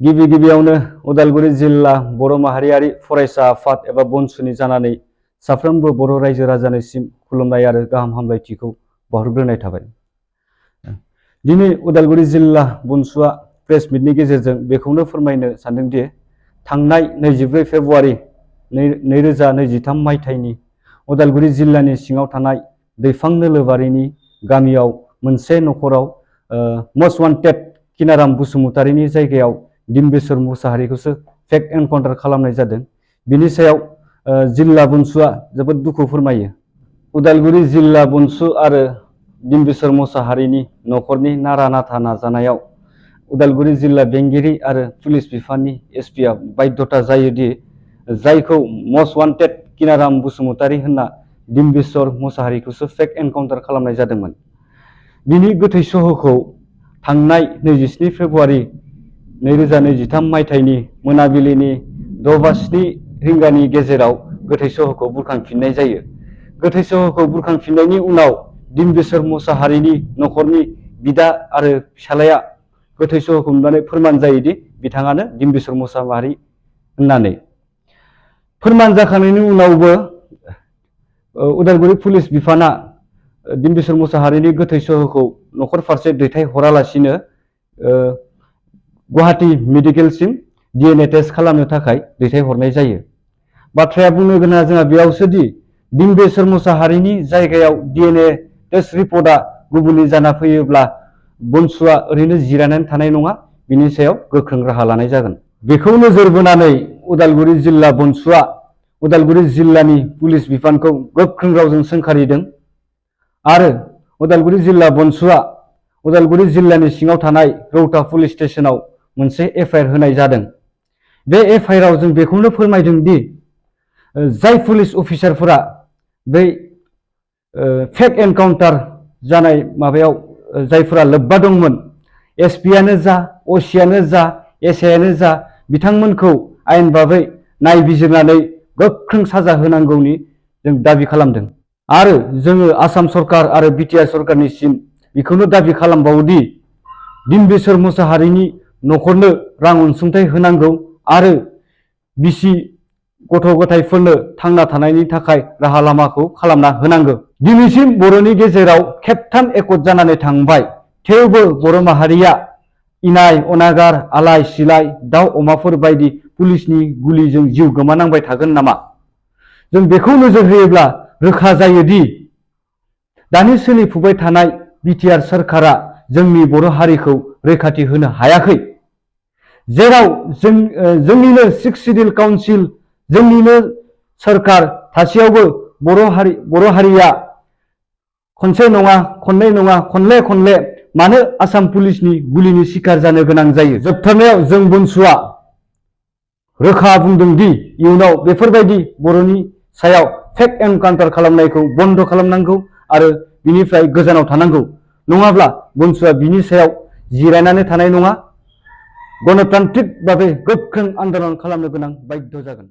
गिबि गिबियावनो उदालगुरि जिल्ला बर' माहारियारि फरायसा आफाद एबा बनसुनि जानानै साफ्रोमबो बर' रायजो राजानिसिम खुलुमनाय आरो गाहाम हामलायथिखौ बावहरग्रोनाय थाबाय। दिनै उदालगुरि जिल्ला बनसुआ प्रेस मिटनि गेजेरजों बेखौनो फोरमायनो सानदोंदि थांनाय 24 फेब्रुआरि 2023 मायथाइनि उदालगुरि जिल्लानि सिङाव थानाय दैफां नोलोबारिनि गामियाव मोनसे नखराव मस्ट वान्टेड किनाराम बसुमतारीनि जायगायाव डिम्बेश्वर मुसाहारिखौसो फेक एनकाउन्टार खालामनाय जादों। बिनि सायाव जिल्ला बनसुआ जोबोद दुखु फोरमायो। उदालगुरि जिल्ला बनसु आरो डिम्बेश्वर मुसाहारिनि नखरनि नारा नाथा नाजानायाव उदालगुरि जिल्ला बेंगिरि आरो पुलिस बिफाननि एसपिआ बाध्यता जायोदि जायखौ मस्ट वान्टेड किनाराम बसुमतारी होनना डिम्बेश्वर मुसाहारिखौसो फेक एनकाउन्टार खालामनाय जादोंमोन। बिनि गोथै सहखौ थांनाय 27 फेब्रुआरि 2023 मायथाइनि मोनाबिलिनि 6:07 रिंगानि गेजेराव गोथै सहखौ बुरखांफिननाय जायो। गोथै सहखौ बुरखांफिननायनि उनाव डिम्बेश्वर मुसाहारिनि नखरनि बिदा आरो फिसालाया गोथै सहखौ नुनानै फोरमान जायोदि बिथाङानो डिम्बेश्वर मुसाहारि होननानै। फोरमान जाखांनायनि उनावबो उदालगुरि पुलिस बिफाना डिम्बेश्वर मुसाहारिनि गोथै सहखौ नखर फारसे दैथाय हरालासिनो गुवाहाटी मेडिकेलसिम DNA टेस्ट खालामनो थाखाय दैथाय हरनाय जायो। बाथ्राया बुंनो गोनां जोंहा बेयावसोदि डिम्बेश्वर मुसाहारिनि जायगायाव DNA टेस्ट रिपर्टआ गुबुननि जाना फैयोब्ला बनसुआ ओरैनो जिरायनानै थानाय नङा, बिनि सायाव गोख्रों राहा लानाय जागोन। बेखौ नोजोर बोनानै उदालगुरि जिल्ला बनसुआ उदालगुरि जिल्लानि पुलिस बिफानखौ गोख्रों रावजों सोंखारिदों आरो उदालगुरि जिल्ला बनसुआ उदालगुरि जिल्लानि सिङाव थानाय रौता पुलिस स्टेशनाव मोनसे FIR होनाय जादों। बे FIR आव जों बेखौनो फोरमायदों दि जाय पुलिस अफिसारफोरा बै फेक एनकाउन्टार जानाय माबायाव जायफोरा लोब्बा दंमोन, एसपिआनो जा, असिआनो जा, एसआइआनो जा, बिथांमोनखौ आयेन बाबै नायबिजिरनानै गोख्रों साजा होनांगौनि जों दाबि खालामदों। आरो जोङो आसाम सरकार आरो बिटिआर सरकारनिसिम बेखौनो दाबि खालामबावोदि डिम्बेश्वर मुसाहारिनि नखरनो रां अनसुंथाइ होनांगौ आरो बिसि गथ' गथायफोरनो थांना थानायनि थाखाय राहा लामाखौ खालामना होनांगौ। दिनैसिम बर'नि गेजेराव खेबथाम एकट जानानै थांबाय, थेवबो बर' माहारिया इनाय अनागार आलाय सिलाय दाउ अमाफोर बायदि पुलिसनि गुलिजों जिउ गोमानांबाय थागोन नामा? जों बेखौ नोजोर होयोब्ला रोखा जायोदि दानि सोलिफुबाय थानाय बिटिआर सरकारा जोंनि बर' हारिखौ रैखाथि होनो हायाखै। जेराव जोंनिनो 6 सिडिउल काउन्सिल, जोंनिनो सरकार थासेयावबो बर' हारिया खनसे नङा, खननै नङा, खनले मानो आसाम पुलिसनि गुलिनि शिकार जानो गोनां जायो? जोबथारनायाव जों बनसुआ रोखा बुंदों दि इयुनाव बेफोरबायदि बर'नि सायाव फेक एनकाउन्टार खालामनायखौ बन्द खालामनांगौ आरो बिनिफ्राय गोजानाव थानांगौ। नङाब्ला बनसुआ बिनि सायाव जिरायनानै थानाय नङा, गणतान्त्रिक भाबै गोख्रों आन्दोलन खालामनो गोनां बाध्य जागोन।